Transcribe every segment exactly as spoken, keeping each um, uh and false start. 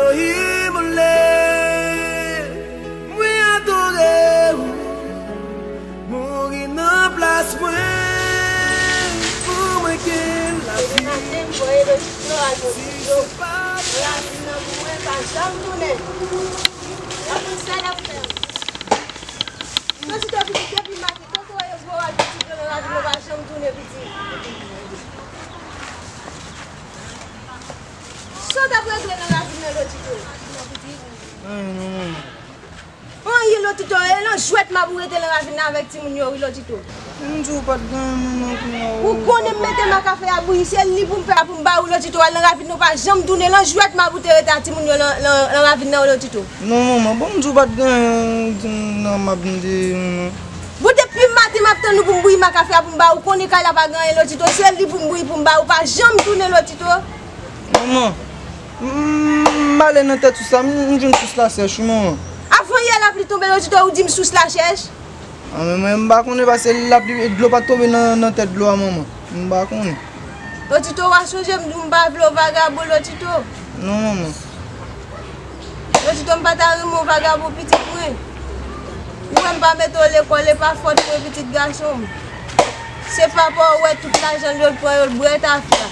Imole, mwen adore ou, mouri nan plas mwen, pou mwen gen lavi. Renate voye Lotito al Lotito, nan ravin nan pou mwen pa janm tounen. Nan pou sa l ap fè. Lotito pitit depi maten, kote w ye gwo al pitit yo nan ravin nan pa janm tounen pitit. Sa w t ap regle nan ravin nan Lotito? Anyen non manman. Anyen Lotito, e nan jwèt m ap ou rete nan ravin nan avèk timoun yo wi Lotito. M di w pa t gen anyen manman kounye a. Ou konnen m mete makafe a bouyi, se li pou m fè a pou m ba ou Lotito, al nan ravin nan ou pa janm tounen, nan jwèt m ap ou te rete a timoun yo nan, nan, nan ravin nan wi Lotito. Non manman, bon m di w pa t gen anyen nan m ap di non. Bon depi maten m ap tann ou pou m bouyi makafe a pou m ba ou, konnen kay la pa gen anyen Lotito, se li pou m bouyi pou m ba ou, pa janm tounen Lotito. Manman, m ale nan tèt sous la, m, m jwenn sous la chèch wi manman. Avan yè lapli tonbe Lotito, ou di m sous la chèch? An men mwen m pa konnen paske lapli, dlo pa t tonbe nan, nan tèt dlo a manman. M pa konnen. Lotito, w a sonje m di w m pa vle w vagabon Lotito? Non manman. Lotito, m pa ta renmen w vagabon pitit mwen. Ou wè m pa mete w lekòl, e pa fòt mwen pitit gason m. Se papa w wè tout lajan l yo l pran yo l bwè tafya.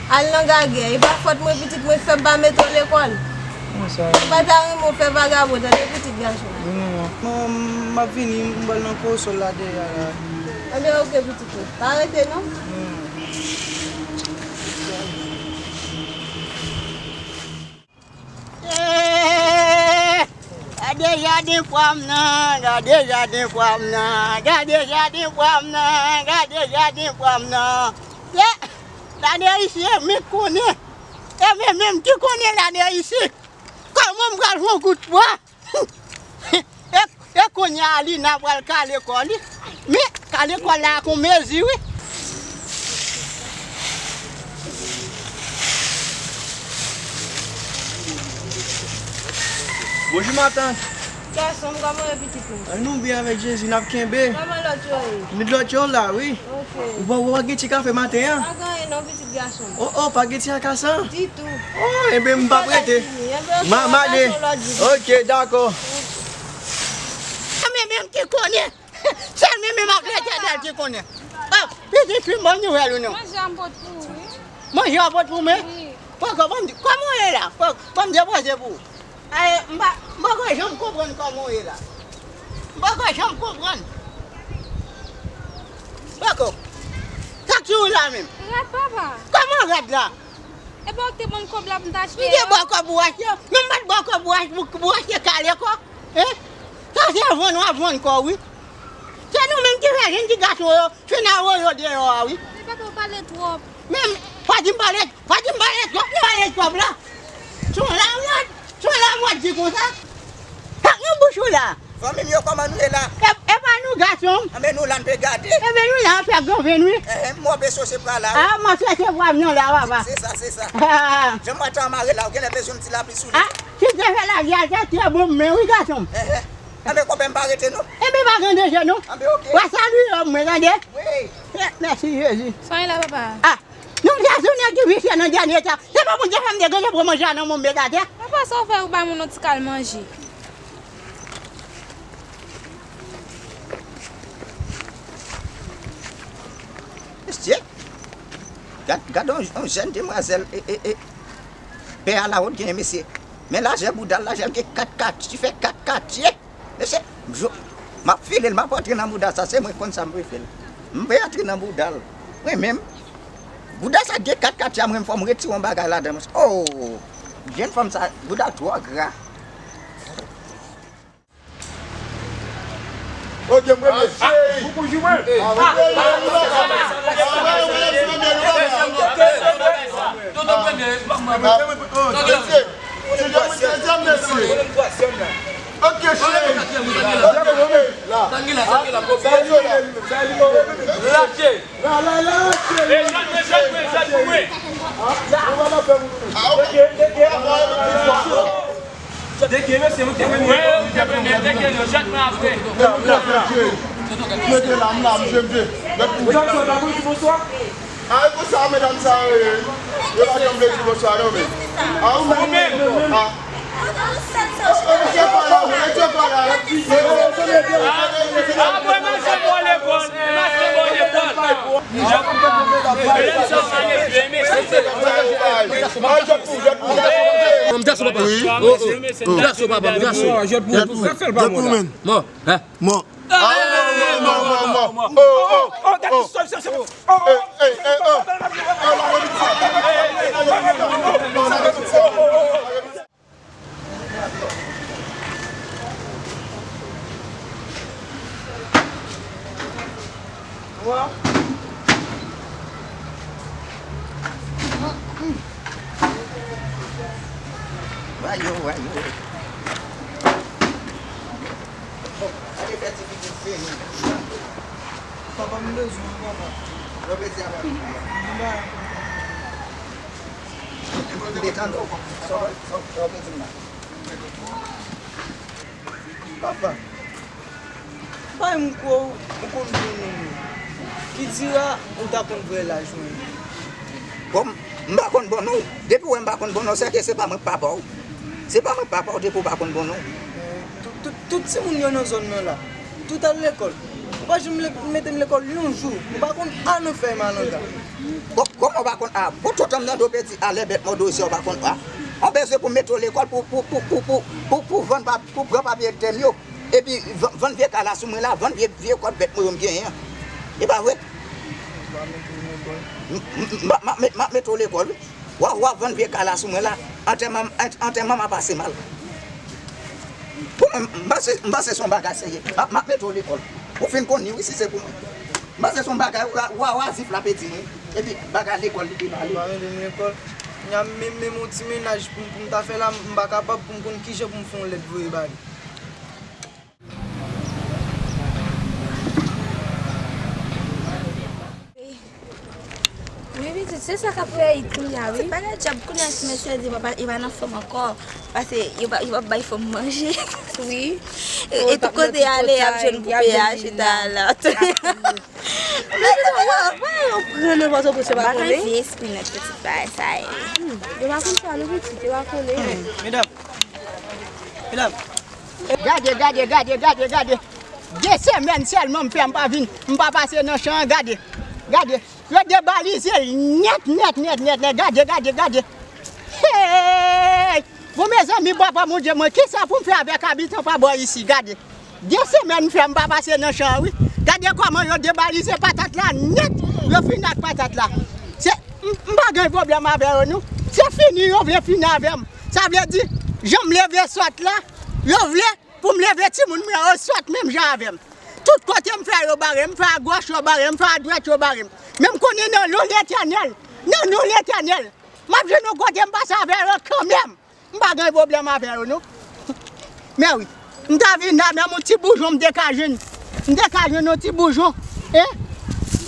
Al nan gagè, e pa fòt mwen pitit mwen k fè m pa mete w lekòl. Konsa. M pa ta renmen w fè vagabon tande pitit gason m. Wi manman. Manman, m ap vini, m pral nan kòsòl la dèyè a la. Anben oke pitit mwen. Pa rete non. Non. Eh, gade jaden pwa m nan, gade jaden pwa m nan, gade jaden pwa m nan, gade jaden pwa m nan. Eh, la de isi, e mwen k konnen. E mwen menm ki konnen la de isi. Kòman m pral fè yon kout pwa? E, e kounye a Alina pral kale kò li. Men, kale kò l la ak yon mezi, wi. Bonjou, matant. Gason m, kòman w ye, pitit mwen? An, nou byen avèk Jezi, n ap kenbe. Kòman lòt yo ye? Lòt yo la, wi. Ok. Ou pa, ou pa gen ti kafe maten an? Pa gen anyen non, pitit gason m. Oh, oh, pa gen ti akasan? Ditou. Oh, enben, m p ap rete. M a, m ale. Ok, dakò. Se mwen menm ki konnen. Se mwen menm ak Letènèl ki konnen. Oh, pitit fi m, bon nouvèl ou non? Manje a m pot pou ou, wi. Manje a w pot pou mwen? Wi. Poko, ban m di, kòman w ye la? Poko, ban m depoze pou ou. Ay, m pa, m poko janm konprann kòman w ye la. M poko janm konprann. Poko. Sa k sou ou la menm? Rèd, papa. Kòman rèd la? E pa w k te ban m kòb la pou m t achte yo? M te ba w kòb pou w achte yo? Men m pa t ba w kòb pou w achte, pou, pou w achte kale kò. Hein? Sa se vann w ap vann kò w, wi. Se nou menm ki fè jenn ti gason yo fin awoyo deyò a, wi. Men papa, w pale twòp. Men, pa di m pale, pa di m pale twòp, m pale twòp la. Se yon lamòd, se yon lamòd di konsa. Sa k nan bouch ou la? Fanmi m yo, kòman nou ye la? E, e pa nou gason m. Anben nou la n pe gade. Enben nou la n fè granvenn wi. Enhen, m wè w pe sose pwa la wi. A, m ap sose pwa m nan la papa. Se sa, se sa. Jan m wè tan an mare la, ou genlè bezwen yon ti lapli sou li. A, si te fè lavi a, se trè bon men wi gason m. Enhen. Anben konpè m pa rete non. Enben pa gen danje non. Anben oke. W a salye yo mwen tande. Wi. Mèsi Jezi. Sa w ye la papa? A, nou m se sou nèg ki visye nan dènye tan. Se pa Bondye fè m te gentan pran manje a nan men w m met atè. Papa, sa w fè ou bay moun yon ti kal manje? Mesye, gad, gad yon, yon jèn demwazèl, e, e, e, pè a lawont genyen, mesye. Men lajè bouda l, lajè l gen kat katye, fè kat katye. Mesye, m ap file l, m ap antre nan bouda sa, se mwen k konn sa m prefere. M vle antre nan bouda l. Mwen menm, bouda sa gen kat katye a, mwen menm fò m retire yon bagay ladan l. Oh! Jèn fanm sa, bouda l twò gra. Ok, m premye. Ou pou jwe mwen? Ok, cheri. Lache. La, la, la, cheri. Mechan, mechan, mechan pou mwen. Ah, ok. Deke, mesye, ou te premye. Wi, ou te premye, deke, yo jwenn mwen apre. Mete la, m la, m jwe, m jwe. Ou pa konn di bonswa? A, e konsa medam sa yo ye. Yo pa janm vle di bonswa non, men. A, ou menm? A. Apre mache bò lekòl, mache bò lekòl. Elèv sa w ale flemen, se se. M gason papa. Oh, oh, oh. Gason papa, m gason. Jwèt pou mwen. Mò, hein? Mò. Wayo, wayo. Bon, ale fè ti pitit vini. Papa, m bezwen w, papa. Yo bezwen avè m. M ba. Detann ou. Sa w, sa w, sa w bezwen la? Papa, bay m kwè w, ou konn bon non mwen. Ki dira ou ta konn vrè laj mwen. Bon, m pa konn bon non w. Depi w wè m pa konn bon non w, sèke se pa mwen k papa w. Se pa mwen k papa w depi w pa konn bon non w. Tout, tout, tout timoun yo nan zòn nan la, tout al lekòl. Ou pa janm le-, mete m lekòl yon jou. Ou pa konn a nan fèy malanga. Bon, kòman w pa konn a? Bon, tonton m nan do peti a lè bèt mòde w isi a w pa konn a. An bezwen pou m mete w lekòl pou, pou, pou, pou, pou, pou, pou vann pa, pou pran papye tè m yo. Epi van-, vann vye kay la sou mwen la, vann vye, vye kòd bèt mwen yo m genyen an. E pa vre? M, m, m, m ap, m ap, m ap mete w lekòl, wi. W a, w a vann vye kay la sou mwen la. Antèman, ant-, antèman m ap pase mal. Pou mwen, m panse, m panse se yon bagay serye. M ap, m ap mete w lekòl. Ou fin konn li, wi, si se pou mwen. M panse se yon bagay, w a, w a, w a zif la pedi mwen. Epi bagay lekòl li te pale. Ou pa mete m lekòl. Kounya menm, menm yon ti mennaj pou m, pou m ta fè la, m pa kapab pou m konn kijan pou m fè yon lèt voye ba li. Wi, pitit, se sa k ap fè it kounye a, wi. Se bagay djab kounye a, si mesye di papa, li pa nan fòm ankò. Paske yo pa, yo pa bay fanm manje. Wi. E, e tout kote ale, y ap jwenn poupée a chita la. Yo pran nan Pòtoprens, yo pa konnen. Bagay vye espri nèt, pitit, bagay sa ye. Yo pa konn sa, non, pitit, yo pa konnen. Medam, medam. Gade, gade, gade, gade, gade. De semèn sèlman m fè m pa vin, m pa pase nan chan an, gade. Gade. Yo debalize l nèt, nèt, nèt, nèt, nèt. Gade, gade, gade. Hey! Bon, mezanmi, papa Bondye mwen, kisa pou m fè avèk abitan pa bò isi? Gade. De semèn m fè m pa pase nan chan an, wi. Gade kòman yo debalize patat la nèt. Yo fini ak patat la. Se, m, m pa gen pwoblèm avè yo, non. Se fini yo vle fini avè m. Sa vle di, jan m leve sòt la, yo vle pou m leve timoun mwen yo sòt menm jan avè m. Tout kote m fè yo bare m, m fè agòch yo bare m, m fè adwèt yo bare m. Men m konnen nan non Letènèl, nan non Letènèl, m ap jwenn yon kote m pase avè yo kanmenm. M pa gen pwoblèm avè yo, non. Men wi, m ta vin la, menm yon ti boujon m te ka jwenn. M te ka jwenn yon ti boujon, en?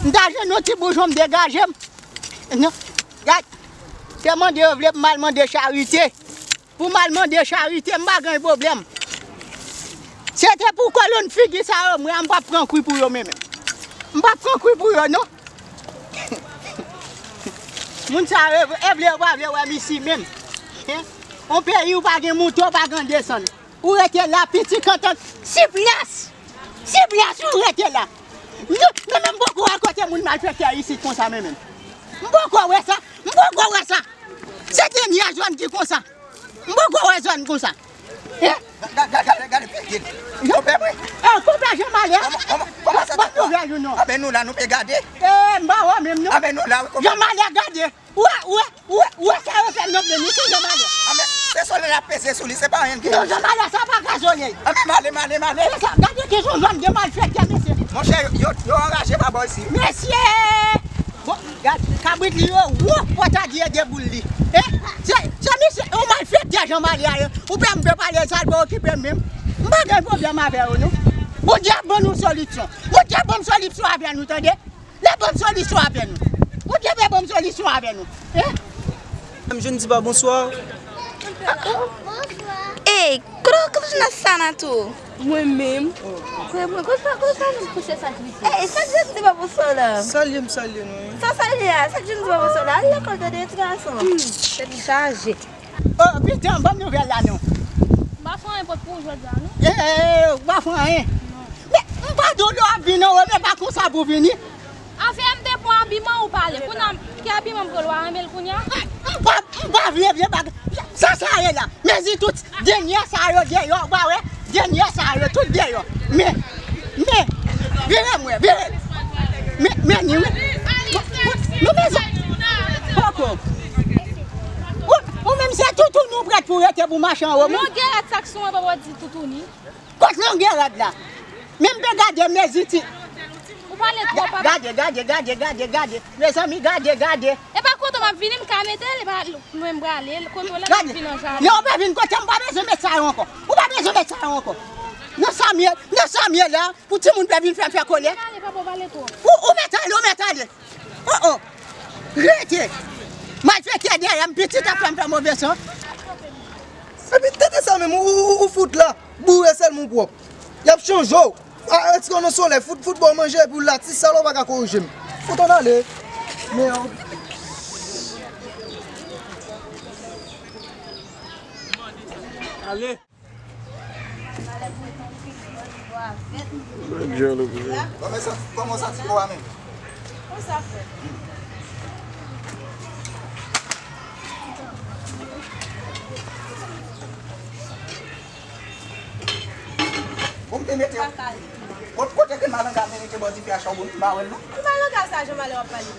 M ta jwenn yon ti boujon m degaje m. Non. Gad, se mande yo vle pou m al mande charite. Pou m al mande charite, m pa gen pwoblèm. Se te pou kolonn figi sa yo, mwen, m p ap pran kwi pou yo menm. M p ap pran kwi pou yo, non. Moun sa yo, e vle yo pa vle wè m isi menm. En? On peyi ou pa gen monte, ou pa gen desann. Ou rete la, piti kantant, siplas! Siplas, ou rete la. Non, non, non, m poko wè kote moun malfektè isi konsa, menm. M poko wè sa, m poko wè sa. Se dènye zòn ki konsa. M poko wè zòn konsa. Eh? Gade, gade, gade, gade, gade, gade. Yo, konpè mwen. Eh, konpè Jean Malè. Kòman, kòman, kòman sa ta fè? Bon nouvèl ou non? Anben nou la, nou pe gade. Eh, m pa wè menm non. Anben nou la, wi, konpè. Jean Malè, gade. Wè, wè, wè, wè sa yo fè nòt de nou, se Jean Malè. Anben, se solèy ap peze sou li, se pa anyen ki. Yo, Jean Malè, sa pa ka solèy. Anben, m ale, m ale, m ale. Se sa, gade ki jan zòn de malfektè, mesye. Monchè, yo, yo, yo anraje pa bò isi. Mesye! Bon, gad, kabrit li yo, wo, pòtadye de boul li. Eh, se, se misye, yon malfektè Jean Malè a, ou pè m pe pale sa, l pa okipe m menm. M pa gen pwoblèm avè yo, non. Bondye ap ban nou solisyon. Bondye ap ban m solisyon avè nou, tande. L ap ban m solisyon avè nou. Bondye pe ban m solisyon avè nou. Eh? M jwenn di pa bonswa. Ey, kote w jwenn sa nan tou? Mwen menm. Kote mwen, kote sa, kote sa nou kouche sa k vite? Ey, sa k jwenn di pa bonswa la? Salye m, salye nou, wi. Sa salye a, sa k jwenn di pa bonswa la? Al lekòl tande, ti gason. Hmm, tèt chaje. Oh, pitit, ban m nouvèl la non. Nenpòt pou ou jodi a, non? Eh, eh, eh, ou pa fè anyen. Men, m pa di w lè w ap vin anwo, men pa konsa pou w vini. Afè m te pran abiman ou pale. Kounye a, ki abiman m pran, w a renmen l kounye a? M pa, m pa vle vye bagay. Sa, sa ye la. Mezi tout dènyè sa yo deyò, w pa wè? Dènyè sa yo, tout deyò. Men, men, vire m wè, vire. Men, men, ni, wi. Nou, nou, nou bezwen. Poko. Ou, ou menm se toutou nou prèt pou rete pou mache anwo, men. Longè rad sa k sou mwen, papa di toutou ni. Kot longè rad la? Men m pe gade mezi ti. Ou pale twòp, papa. Gade, gade, gade, gade, gade. Mezanmi, gade, gade. E pa kote m ap vini, m ka mete l, e pa lwen m prale, kote w la m ap vin nan jaden. Lè w pa vin kote m, ou pa bezwen met sa yo ankò. Ou pa bezwen met sa yo ankò. Nan sa m ye, nan sa m ye la, pou timoun pa vin fè m fè kòlè. Pale, papa, w pale twòp. Ou, ou mèt ale, ou mèt ale. Oh, oh. Rete. Malfektè dèyè m, pitit ap fè m fè move san. Epi tete sa menm, ou, ou, ou fout la. Boure sèlman w pwòp. Y ap chanje w. A, èske w nan solèy? Fout, fout ba w manje epi w la, ti salòp pa ka korije m. Fout ann ale. Men, ale. Kòman w santi kò w a menm? Konsa frè. Bon, m te mete. Kot, kote grenn malanga te mete bò dife a Chòboun? M pa wè l non. Ki malanga sa, Jan Malè w ap pale?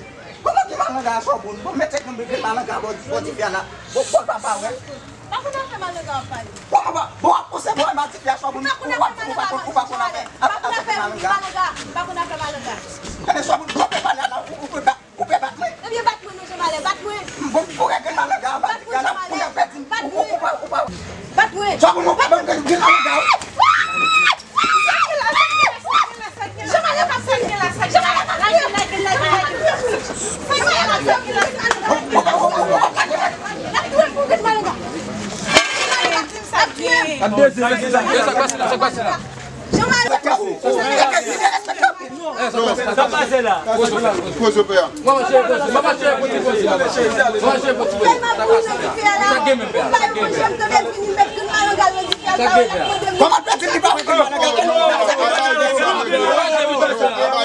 Kòman ki malanga a Chòboun? Bon, mete grenn malanga bò, bò dife a la. Bon, bon, papa wè. Pa konn afè malanga w ap pale. Bon, bon, bon, w ap pouse bò anba dife a Chòboun. Ou pa konn afè malanga. Ou pa konn afè malanga. Pa konn afè malanga. Pa konn afè malanga. Gade Chòboun, bon, pe pale a la, ou, ou, ou, Ou pe bat mwen? Ebyen, bat mwen non, Jan Malè, bat mwen. Bon, pou règle malanga, bat mwen, Jan Malè, bat mwen. Bat mwen. Jan Malè, bat mwen. Jan Malè, bat mwen. Jan Malè, bat mwen. Jan Malè, bat mwen. Sa pase la? Koze w pè a. Mwen manje pou ti koze. Mwen manje pou ti koze. Sa gen menm pè a? Sa gen menm? Sa gen pè a? Kòman pè di li pa wè ki malanga?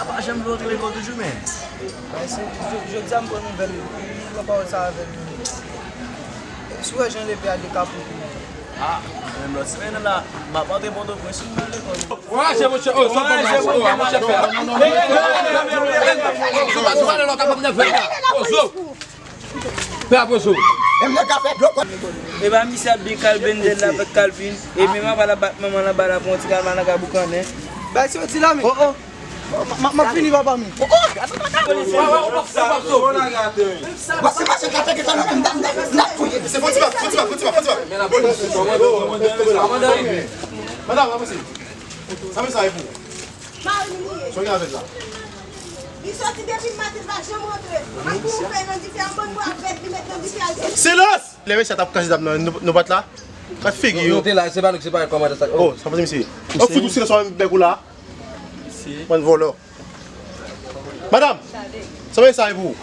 Pa janm vle w rele kò toujou, men. Jodi a m pran nouvèl, m pran pawòl sa avè l. Si w wè jan lepe a dekapou. Ah, menm lòt semèn la, m ap antre Pòtoprens, m nan lekòl. Kouraje, monchè. Oh, sa bon, monchè. Oh, monchè, pè a. Sou pa, sou pa, lè w kapab nan fè a. Pozo. Pè a, pozo. E pa misye ap di Calvin de la avèk Calvin. E menm apa l ap bat manman l anba la pou yon ti kalma nan ka boukannen. Bay sa w di la, men. Oh, oh. M ap fini, papa m. Pase mache gate gate nan menm dam nan, n ap touye. Se fon ti bak, fon ti bak, fon ti bak, fon ti bak. Madanm, avanse. Sa menm sa e pou ou. Mari m li ye. Sa w gen avè l la? Li soti depi maten, l pa janm rantre. Ak pou ou fè nan dife a, yon bann bwa vèt li met nan dife a, l te... Silans! Lè mesye a t ap kraze dam nan, nou, nou pa t la? Gad figi yo. Nou te la, se pa nou ki se pa kòmandan sa. Oh, sa pase misye. Ou fout ou silans ou menm bèk ou la. Bann vòlò. Madanm, sa pa sa e pou ou?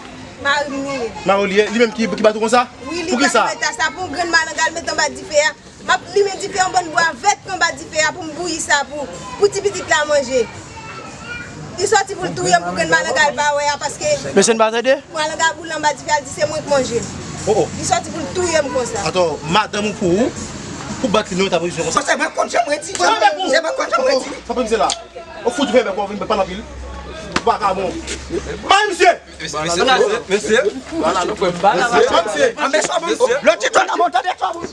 Mari m li ye. Mari w li ye, li menm ki, ki bat ou konsa? Wi, li bat mwen konsa pou yon grenn malanga l met anba dife a. M ap limen dife, yon bann bwa vèt anba dife a pou m bouyi sa pou, pou ti pitit la manje. Li soti pou l touye m pou grenn malanga l pa wè a, paske... Mesye n pa tande? Malanga boule anba dife a, l di se mwen k manje l. Oh, oh. Li soti pou l touye m konsa. Atò, madanm ou pou ou, pou bat li nan eta pozisyon konsa. Se mwen k konn jan m redi. Se mwen k konn jan m redi. Sa pa misye la. Ou fout fè bèk ou vin pale anpil. Vakabon. Bay misye. Mesye, mesye, mesye. Vwala, nou kwè m pa la. Mesye, mesye. Lòt ti twa nan mwen, tande twa moun.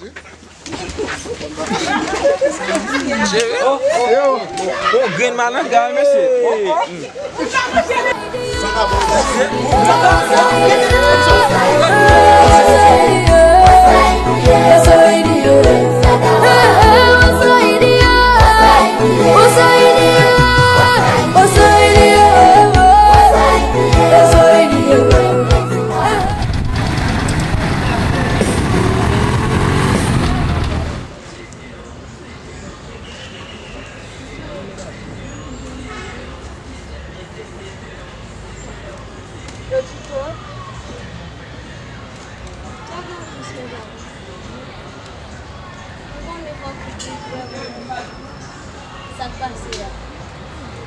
Jere. Oh, oh, oh, grenn malanga, mesye. Oh, oh.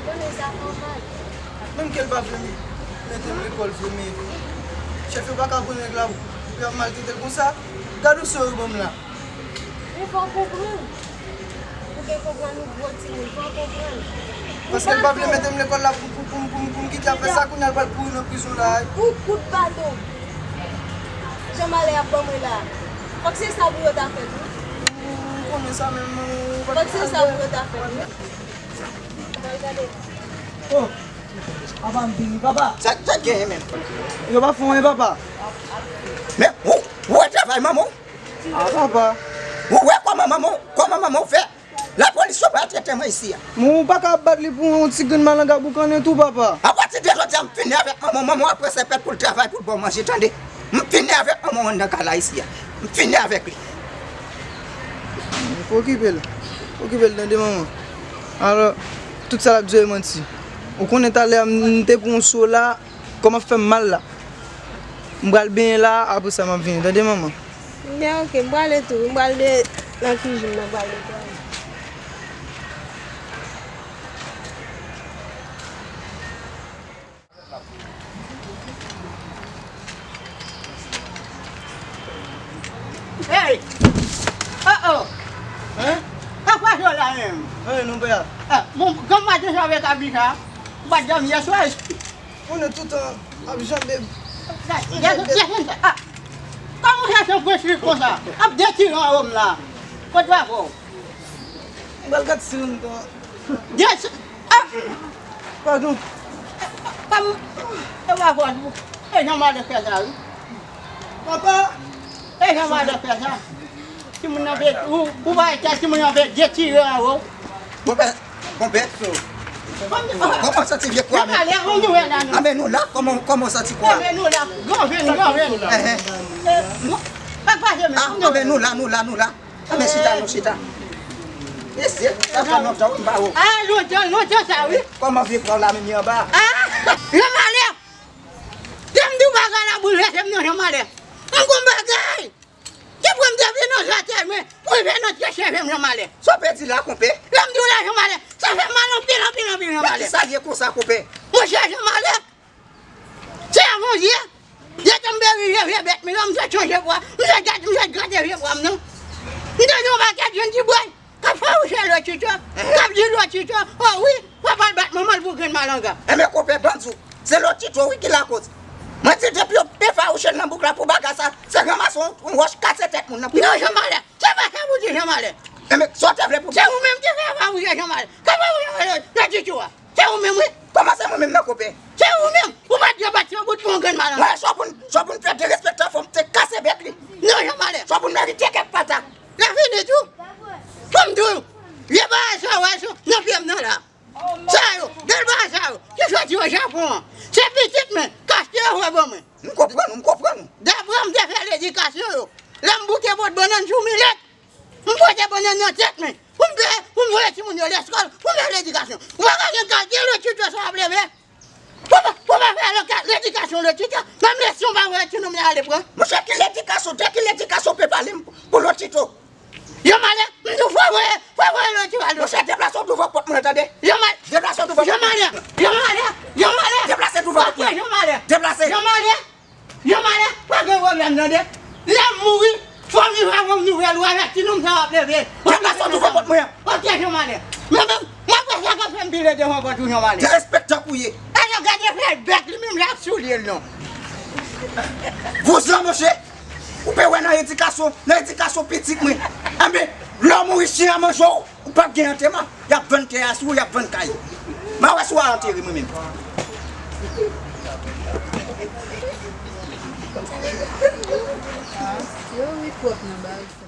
Konnen sa fè w mal. Menm ke l pa vle mete m lekòl vre, men chèf yo pa ka pran nèg la pou y ap maltrete l konsa. Gad ou sou yo ban m la. Men fò w konprann. Ou gen konprann ou gwo timoun, fò w konprann. Paske l pa vle mete m lekòl la pou, pou, pou, pou, pou m kite afè sa, kounye a l pral kouri nan prizon la. Ou kout baton. Jan malè ap ban mwen la. Fòk se sa pou yo ta fè tou. Ou konnen sa menm, ou pa... Fòk se sa pou yo ta fè tou. Oh, papa m vini, papa. Sa, sa genyen menm? Yo pa fè anyen, papa. Men, ou, ou wè travay manman w? Ah, papa. Ou wè kòman manman w, kòman manman w fè? Lapolis yo pa trete mwen isi a. Men ou pa ka bat li pou yon ti grenn malanga boukannen tou, papa. Apati de jodi a, m fini avèk manman w. Manman w ap pran sèpèt pou l travay, pou l ba w manje, tande. M fini avèk manman w anndan kay la isi a. M fini avèk li. Fò okipe l. Okipe l, tande, manman. Alò, tout sa l ap di yo e manti. Ou konnen talè a m, m te pran yon so la, kò m ap fè m mal la. M pral benyen la, apre sa m ap vini, tande, manman. Byen, oke, m prale tou wi, m pral de nan kizin nan, m pral netwaye. Hey! Oh, oh! Hein? Sa k pase w la menm? Anyen non, pè a. Ah, bon, kòman w te fè avèk abi sa? Ou pa t dòmi yè swa? Ou konnen toutan ap janbe. Gade, gade sa. Ah! Kòman w chache yon prensip konsa? Ap detire anwo m la. Kot pa fò? M pral gad si l anndan. Yes. Ah! Padon. Kòm, e pa fò. E jan malè fè sa, wi. Papa! E jan malè fè sa. Timoun nan vle, ou, ou pa wè timoun nan vle detire anwo. Bon, ben, Konpè. Kòman w santi vye kwa a menm? Anben nou la, kòman, kòman w santi kwa a? Anben nou la, granven, granven. Enhen. Ah, anben nou la, nou la, nou la. Anben chita, nou chita. Mesye, sa fè lontan wi m pa wè w. Ah, lontan, lontan sa wi. Kòman vye kwa w la menm li anba? Ah, Jan Malè. Jan m di w bagay la boulvèse m non, Jan Malè. M gon bagay. Ki pran m depi nan zatèl mwen pou rive nan tèt cheve m, Jan Malè. Sa w pèdi la, konpè? Lè m di w la, Jan Malè, sa fè m mal anpil, anpil, anpil, Jan Malè. Sa l ye konsa, konpè? Monchè, Jan Malè, se avan yè, yè te m beri vye, vye bèt, men la, m sot chanje vwa, m sot gade, m sot gade vye vwa m nan. M tande yon pakèt jèn tibway k ap fawouche Lotito, k ap di Lotito, o wi, papa l bat manman l pou grenn malanga. Enben, konpè, ban m di w, se Lotito, wi, ki lakoz. Mwen di, depi yo te fawouche l nan bouk la pou bagay sa, se ranmase yon, yon wòch kase tèt moun nan. Non, Jan Malè, se pa sa pou di, Jan Malè. Enben, sa w te vle pou... Se ou menm ki fè fawouche Jan Malè. K ap fawouche Lotito a. Se ou menm, wi. Kòman se mwen menm nan, konpè? Se ou menm. Ou pa t dwe bat yon bout pou yon grenn malanga. Mwen, sa pou n, sa pou n fè derespektan, fò m te kase bèk li. Non, Jan Malè. Sa pou n merite kèk pata. L a fini tou. Pou m di w, vye bagay sa w wè sou nan pye m nan la. Sa yo, bèl bagay sa yo, ki soti o Japon an. Se pitit mwen, kase yo voye ban mwen. M konprann ou, m konprann ou. Daprè m te fè ledikasyon yo, lè m bouke pot bannann sou milèt, m pote bannann nan tèt mwen, pou m fè, pou m voye timoun yo leskòl, pou m fè ledikasyon. Ou pa ka gen kalite Lotito sa w ap leve. Ou pa, ou pa fè loka-, ledikasyon Lotito, menm lesyon w pa voye timoun yo ale pran. Monchè, ki ledikasyon, de ki ledikasyon w pe pale m pou Lotito? Jan Malè, m di w fò voye, fò voye Lotito ale. Monchè, deplase w douvan pòt mwen, tande? Jan Malè. Deplase w douvan pòt mwen. Jan Malè, Jan Malè, Jan Malè. Deplase douvan pòt mwen. Ok, Jan Malè. Deplase. Jan Malè. Jan Malè, pa gen pwoblèm, tande. Lè m mouri, fò m viv avè yon nouvèl ou avèk ti nonm sa w ap leve. Deplase w douvan pòt mwen an. Ok, Jan Malè. Men, men, m ap wè sa k ap fè m vire devan pòt ou, Jan Malè. Derespektan k ou ye. Alò, gade fè bèk li menm, l ap soulye l non. Vouzan, monchè. Ou pe wè nan edikasyon, nan edikasyon pitit mwen. Enben, lè w mouri, chen an manje w, ou p ap gen antèman. Y ap vann tè a sou ou, y ap vann kay ou. M a wè si w a antere mwen menm. Yo wi pwòp nan baz.